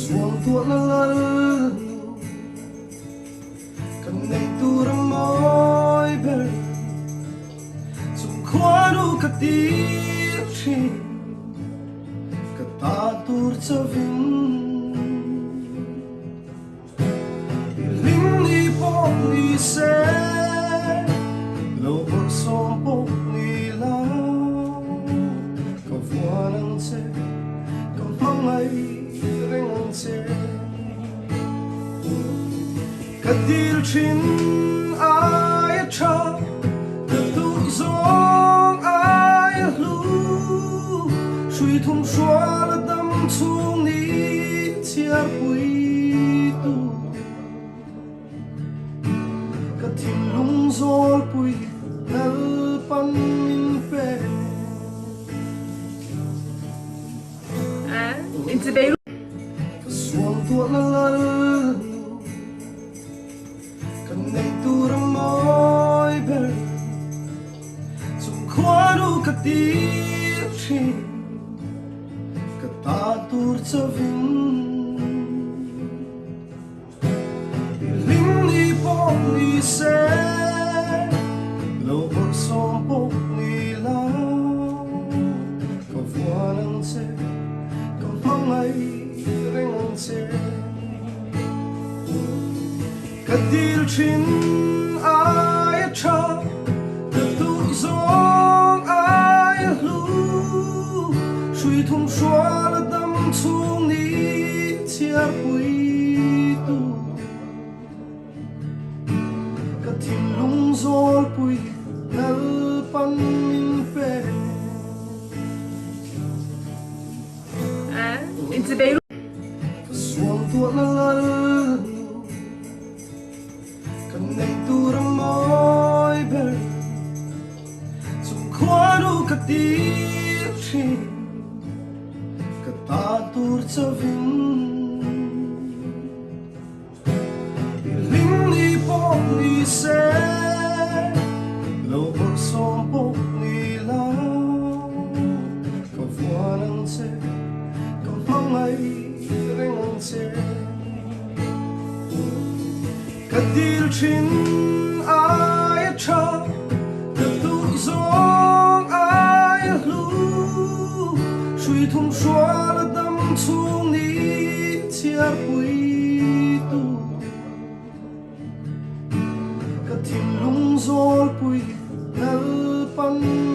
suangtuahna lal nu Kan neih tur a mawi ber Chung khuanu ka tir thin Ka ta tur chavin I hlim ni pawh ni se Lo bawrhsawm pawh ni la Ka vuan ang che Ka hmangaih reng ang che. Ka dil thin ai a tha, ka duh zawng ai a hlu. Hrui thum hrual a dam chhung ni chhiarpui tu. Ka thinlung zawlpui Lalpan min pe. Ka suangtuahna lal nu Kan neih tur a mawi ber Chung khuanu ka tir thin Ka ta tur chavin I hlim ni pawh ni se Lo bawrhsawm pawh ni la Ka vuan ang che Ka hmangaih reng ang che Ka dil thin ai a tha Ka duh zawng ai a hlu Hrui thum hrual a dam chhung ni chhiarpui tu Ka thinlung zawlpui Lalpan min pe. Ka suangtuahna lal nu Kan neih tur a mawi ber Chung khuanu ka tir thin Ka ta tur chavin I hlim ni pawh ni se Lo bawrhsawm pawh ni la Ka vuan ang che Ka hmangaih reng ang che Ka dil thin ai a tha Ka duh zawng ai a hlu Hrui thum hrual a dam chhung ni chhiarpui tu Ka thinlung zawlpui Lalpan.